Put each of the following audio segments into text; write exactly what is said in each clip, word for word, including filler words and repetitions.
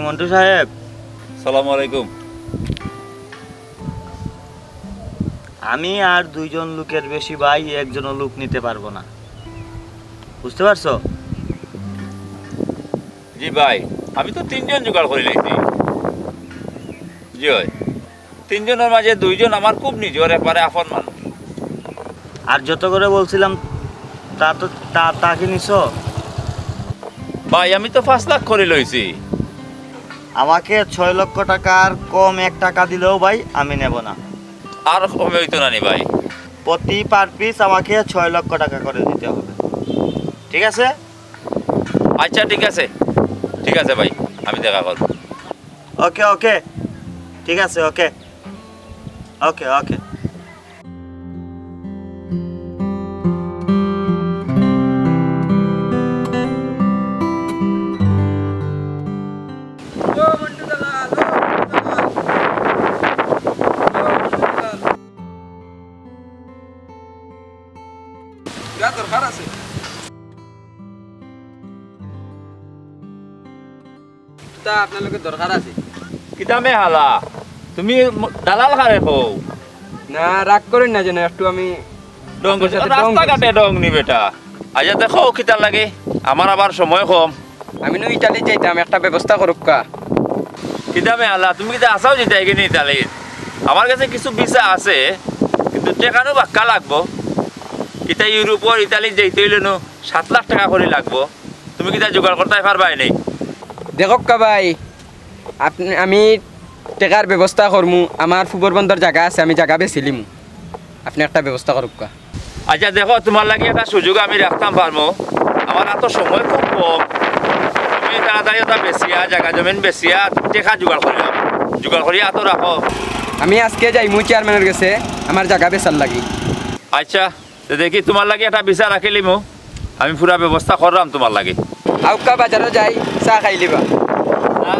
মন্টু সাহেব। সালামু আলাইকুম। আমি আর দুইজন লোকের বেশি ভাই একজনও লোক নিতে পারবো না, বুঝতে পারছো? জি ভাই, আমি তো তিনজন জোগাড় করি লাইছি। জি অয়, তিনজনের মাঝে দুইজন আমার খুব নিজর, একবারে আপন মানুষ। আর যত করে বলছিলাম, তা তো তা তা কি নিছো? ভাই, আমি তো পাঁচ লাখ করি লইছি। আমাকে ছয় লক্ষ টাকার কম এক টাকা দিলেও ভাই আমি নেব না। আর কমে হইতো না নি ভাই? প্রতি পার পিস আমাকে ছয় লক্ষ টাকা করে দিতে হবে, ঠিক আছে? আচ্ছা, ঠিক আছে, ঠিক আছে ভাই, আমি দেখা করব। ওকে, ওকে, ঠিক আছে, ওকে, ওকে, ওকে। তা আপনার লগে দরকার আছে। কিতা মে হালা, তুমি ম-, দালাল কারে কও? না, রাগ করেন না যেন, একটু আমি ঢং করছি। আপনার সাথে ঢং রাস্তাঘাটে করছি। ঢং নি বেটা। আচ্ছা দেখো কিতা লাগে, আমার আবার সময় কম। আমি নু ইটালি যাইতাম, একটা ব্যবস্থা করুক্কা। কিতা মে হালা, তুমি কিতা আছাও যাইতায় গি নি ইটালিত? আমার কাছে কিছু ভিসা আছে, কিন্তু টেকা নু বাক্কা লাগবো। কিতা ইউরোপর ইটালিত যাইতে অইলে নু সাত লাখ টেকা করি লাগবো। তুমি কিতা জোগাড় করতায় পারবায় নি? দেখুক্কা ভাই, আপনি, আমি টেকার ব্যবস্থা করমু। আমার ফুবর বন্দর জাগা আছে, আমি জাগা বেচিলিমু। আপনি একটা ব্যবস্থা করুক্কা। আচ্ছা দেখো, তুমার লাগি একটা সুযোগ আমি রাখতাম পারমু। আমার অত সময় খুব কম। তুমি তাড়াতাড়ি ওটা বেচিয়া, জাগা জমিন বেচিয়া টেকা জোগাড় করিলাও। জোগাড় করিয়া অত রাখো। আমি আজকে যাইমু চেয়ারম্যানর গেছে, আমার জাগা বেচার লাগি। আচ্ছা, তে দেখি তুমার লাগি একটা ভিসা রাখিলিমু, আমি পুরা ব্যবস্থা কররাম তুমার লাগি। আউক্কা বাজারো যাই, চা খাইলিবা। না,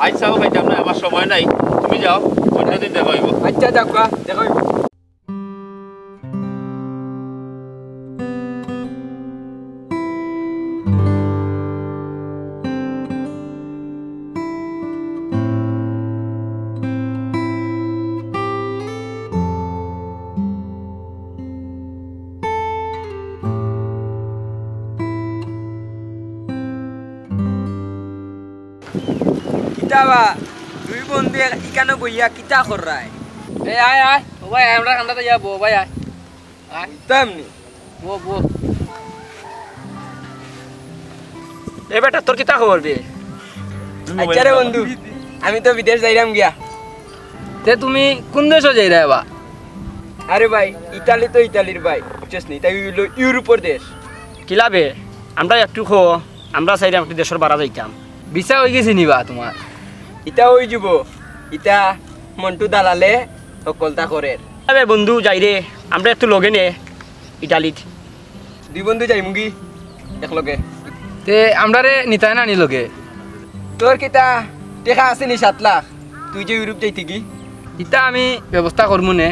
আইজ চাও খাইতাম না, আমার সময় নাই, তুমি যাও, অন্য দিন দেখা অইবো। আচ্ছা, যাউক্কা, দেখা অইবো। কিতা বা, দুই বন্ধু এক-, ইকানো বইয়া কিতা কররায়? এ, আয়, আয়। ও ভাই, আমরা কান্দাত যাইয়া বউ, ভাই, আয়। আয়। বুঝতাম নি। বউ, বউ। এ বেটা, তোর কিতা খবর বে? আচ্ছা রে বন্ধু, আমি তো বিদেশ যাইরাম গিয়া। তে তুমি কোন দেশো যাইরায় বা? আরে ভাই, ইতালি তো ইতালির ভাই, বুঝছস নি? ইতা অইলো ইউরোপর দেশ। কিলা বে, আমরা একটু খো, আমরা চাইরাম একটু দেশর বারা যাইতাম। ভিসা অইগেছে নি বা তুমার? ইতা অইযিবো, ইতা মন্টু দালালে হক্কলতা করের। আরে বন্ধু, যাইরে, আমরা একটু লগে নে ইটালিত। দুই বন্ধু যাইমুগি একলগে। তে আমরারে নিতায় না নি লগে? তোর কিতা টেকা আছে নি সাত লাখ? তুই যে ইউরোপ যাইতেগি? ইতা আমি ব্যবস্থা করমু নে,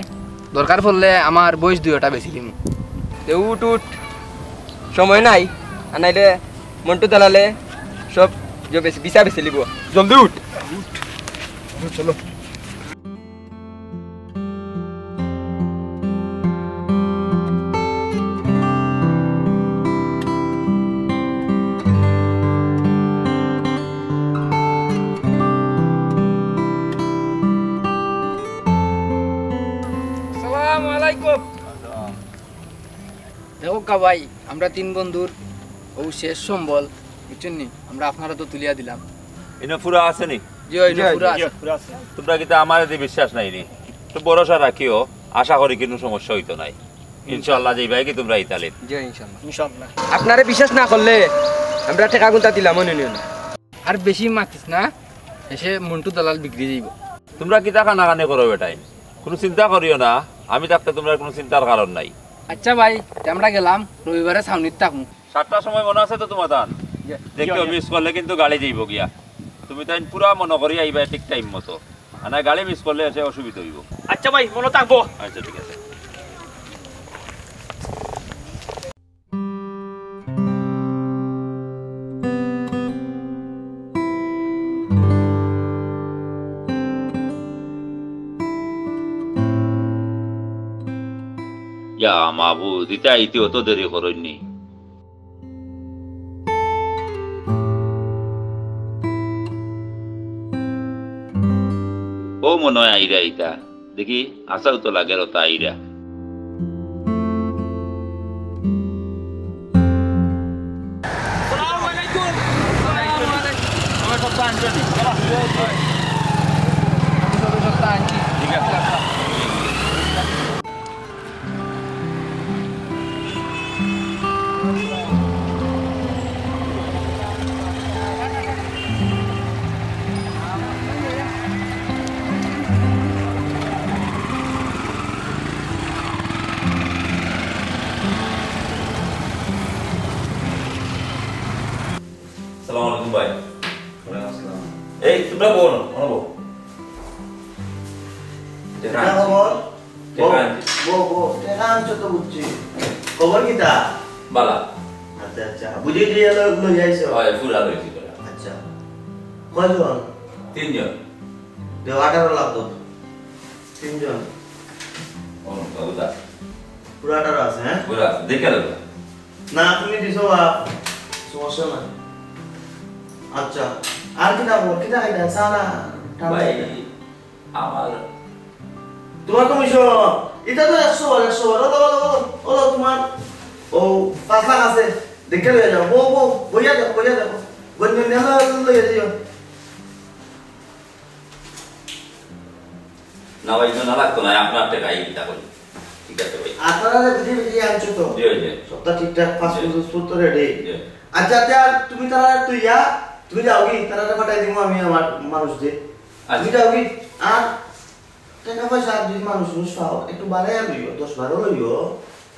দরকার পড়লে আমার বইস দুইওটা বেচিলিমু। তে উঠ, উঠ, সময় নাই, আর নাইলে মন্টু দালালে সব যে বেচি-, ভিসা বেচিলিবো। জলদি উঠ। উঠ। চলো। আসসালামু আলাইকুম। দেখো কা ভাই, আমরা তিন বন্ধুর অউ শেষ সম্বল, বুঝছইন নি? আমরা আপনারাতো তুলিয়া দিলাম। ইনো ফুরা আছে নি? জি, ইনো জি, ফুরা জি, আছে। ফুরা আছে। তুমরা কিতা আমারে দি বিশ্বাস নাই নি? একটু ভরসা রাখিও, আশা করি কুনু সমস্যা অইতো নায়। ইনশাআল্লাহ, যাইবায়গি তুমরা ইতালিত। জি, ইনশাআল্লাহ। ইনশাআল্লাহ। আপনারে বিশ্বাস না করলে আমরা টেকা গুনতা দিলাম, মনে নিও না। আর বেশি মাতিস না, এসে মন্টু দালাল বিগড়ি যাইবো। তুমরা কিতা কানাকানি করো বেটাইন? কুনু চিন্তা করিও না, আমি থাকতে তুমরার কুনু চিন্তার কারণ নাই। আচ্ছা ভাই, তে আমরা গেলাম, রবিবারে ছাউনিত থাকমু। সাতটার সময় মনো আছে তো তুমার তান? জি। দেখিও, জি, জি। মিস করলে কিন্তু গাড়ি যাইবো গিয়া। তুমিতাইন পুরা মনো করি আইবায় ঠিক টাইম মতো। আর না গাড়ি মিস করলে এসে অসুবিধা অইবো। আচ্ছা ভাই, মনো থাকবো। আচ্ছা, ঠিক আছে। ইয়া মাবুদ, ইতা আইতে অত দেরি করইন নি। ও মনে হয় আইরা ইতা। দেখি, আসাও তো লাগের অতা আইরা। আসসালামু আলাইকুম। আমার সব তো আনছো নি? বাবা। আমি সব, সব তো আনছি। ঠিক আছে। সালাম আলাইকুম ভাই। ওয়ালাইকুম আসসালাম। এই, তোমরা বও না, ওখানে বও। টেকা কিতা আনছি। খবর? টেকা বও, আনছি। বও, বও। টেকা আনছো তো বুঝছি। খবর কিতা? বালা। আচ্ছা, আচ্ছা। বুঝি দিয়া লই, লই আইছো? হয়, পুরা লইছি পুরা। আচ্ছা। কয়জন? তিনজন। দেও, আঠারো লাখ দেও। তিনজন। ও, বাবু দা। পুরা আঠারো আছে, হ্যাঁ? পুরা আছে, দেখে নেবো। না, তুমি দিছো বা, সমস্যা নাই। আচ্ছা, আর কিতা বল, কিতা খাইতা? চা না ঠান্ডা ভাই, খাইতা? আমার তোমার কমিশন, ইটা তো একশো বার, একশো বার। ওলো, ওলো, ওলো, ওলো, তোমার ও পাঁচ লাখ আছে, দেখে লইয়া যাও। বউ, বউ, বইয়া দেখো, বইয়া দেখো। বইয়া দেখো, লইয়া যাও। না ভাই, না লাগতো না, আপনার টেকা এই কিতা করি। ঠিক আছে ভাই। আপনারা যে বুঝি বুঝি আনছো তো? জি, জি। সবটা ঠিকঠাক, পাসপোর্ট জি। উসপোর্ট তো রেডি। জি। আচ্ছা, আচ্ছা, তুমি তারা তুই যা, তুমি যাও কি? তারা পাঠাই দিমু আমি আমার মানুষ দিয়ে। আচ্ছা। তুমি যাও কি? আর টাকা পয়সা আর যদি মানুষ মানুষ পাও, একটু বাড়াইয়া লইও, দশ বারো লইও।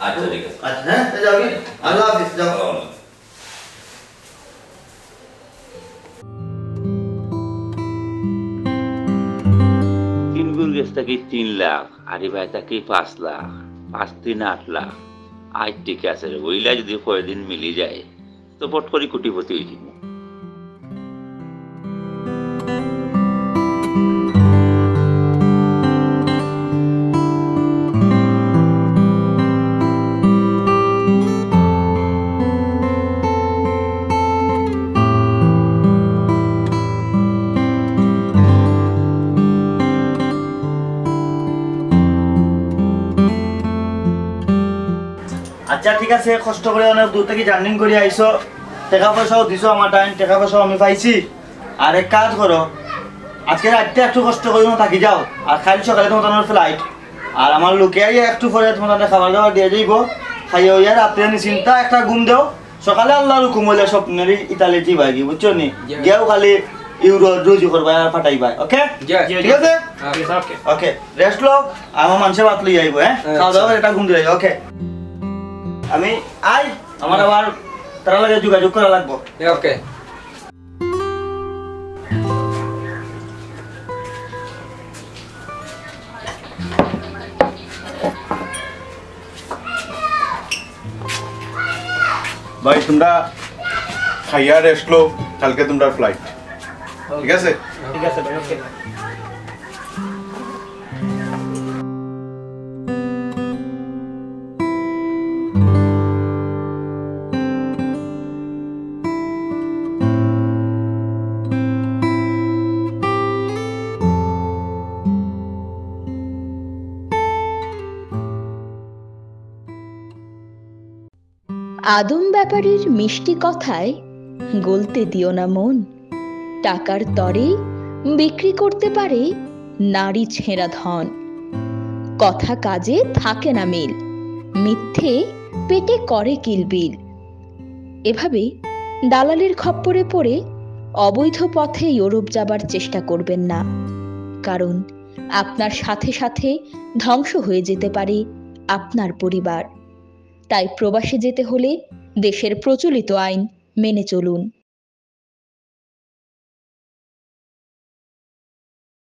আচ্ছা, ঠিক আছে। আচ্ছা, হ্যাঁ, তা যাও কি? আল্লাহ হাফিজ, যাও। আসসালামু আলাইকুম। তিন গুর গেছ থাকি তিন লাখ, আরে ভাই থাকি পাঁচ লাখ, পাঁচ তিন আট লাখ। আজ ঠিক আছে রে, ওইলা যদি কয়দিন মিলি যায়, তো পট করি কোটিপতি হয়ে যাবো। আচ্ছা, ঠিক আছে, কষ্ট করে অনেক দূর থাকি জার্নি করি আইছো, টেকা পয়সাও দিছো আমার টাইম, টেকা পয়সাও আমি পাইছি। আর এক কাজ করো, আজকে রাইতে একটু কষ্ট করি থাকি যাও, আর কাইল সকালে তোমার ফ্লাইট, আর আমার লোকে আইয়া একটু পরে তোমার খাবার দাবার দিয়া যাইবো, খাইয়া হইয়া রাত্রে নিশ্চিন্তা একটা ঘুম দেও, সকালে আল্লাহর হুকুম হইলে স্বপ্নের ইতালি যাইবায় গি, বুঝছো নি? জি। গিয়াও খালি ইউরো রুজি করবায় আর ফাটাইবায়, ওকে? জি। ঠিক আছে? হ্যাঁ। ওকে। ওকে, রেস্ট লও, আমার মানুষে ভাত লই আইবো, হ্যাঁ? আচ্ছা। খাওয়া দাওয়া করে একটা ঘুম দিলে, ওকে? আমি আই, আমার আবার তারা লাগে যোগাযোগ করা লাগবো। ওকে। ভাই, তোমরা খাইয়া রেস্ট লও, কালকে তোমরা ফ্লাইট, ঠিক আছে? ঠিক আছে ভাই, ওকে। আদম ব্যাপারীর মিষ্টি কথায় গলতে দিও না মন। টাকার তরে বিক্রি করতে পারে নারী ছেঁড়া ধন। কথা কাজে থাকে না মিল, মিথ্যে পেটে করে কিলবিল। এভাবে দালালির খপ্পরে পড়ে অবৈধ পথে ইউরোপ যাবার চেষ্টা করবেন না, কারণ আপনার সাথে সাথে ধ্বংস হয়ে যেতে পারে আপনার পরিবার। তাই প্রবাসে যেতে হলে দেশের প্রচলিত আইন মেনে চলুন।